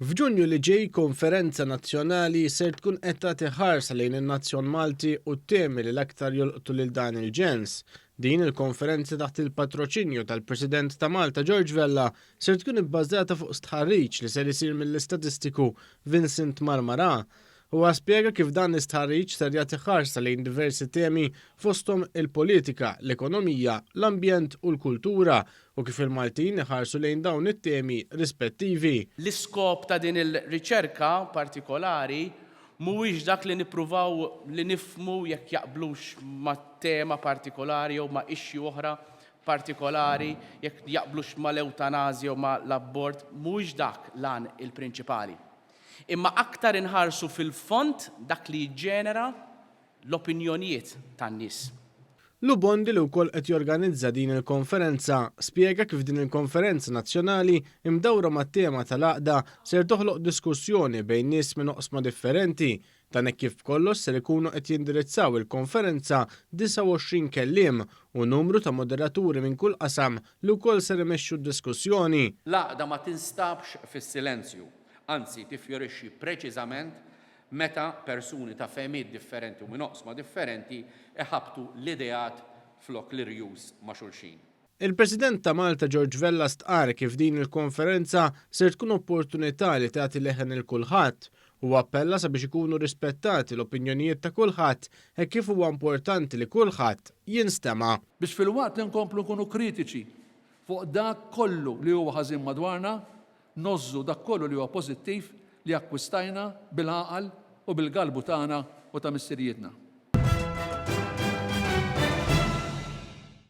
F'Ġunju li ġej konferenza nazzjonali ser tkun qed tagħti ħarsa lejn in-nazzjon Malti u t-temi li l-aktar jolqtu lil dan il-ġens. Din il-konferenza taħt il-patroċinju tal-President ta' Malta George Vella ser tkun ibbażata fuq stħarriġ li ser isir mill-istatistiku Vincent Marmarà. Huwa spjega kif dan l-istħarriġ ser jagħti ħarsa lejn diversi temi fosthom il-politika, l-ekonomija, l-ambjent u l-kultura u kif il-Maltin iħarsu lejn dawn it-temi rispettivi. L-iskop ta' din il-riċerka partikolari mhuwiex dak li nippruvaw li nifhmu jekk jaqblux ma' tema partikolari jew ma' issue oħra partikolari, jekk jaqblux mal-ewtanażja jew ma' l-abort, mhuwiex dak l-għan il-prinċipali. Imma aktar inħarsu fil-fond dak li jiġġenera l-opinjonijiet tan-nies. Lou Bondi li wkoll qed jorganizza din il-konferenza spjega kif din il-konferenza nazzjonali imdawra mat-tema tal-għaqda ser toħloq diskussjoni bejn nies minn oqsma differenti. Dan hekk kif b'kollox ser ikunu qed jindirizzaw il-konferenza 29 kelliem u numru ta' moderaturi minn kull qasam li wkoll ser imexxu d-diskussjoni. L-għaqda ma tinstabx fis-silenzju, anzi tiffjorixxi preċiżament meta persuni ta' fehmiet differenti u minn oqsma differenti iħabbtu l-ideat flok l-irjus ma' xulxin. Il-President ta' Malta George Vella stqarr kif din il-konferenza ser tkun opportunità li tagħti leħen lil kulħadd. Huwa appella sabiex ikunu rispettati l-opinjonijiet ta' kulħadd hekk kif huwa importanti li kulħadd jinstema'. Biex filwaqt li nkomplu nkunu kritiċi fuq dak kollu li huwa ħażin madwarna, Ngħożżu dak kollu li huwa pożittiv li akkwistajna bil-għaqal u bil-galbu tagħna u ta' missirijietna.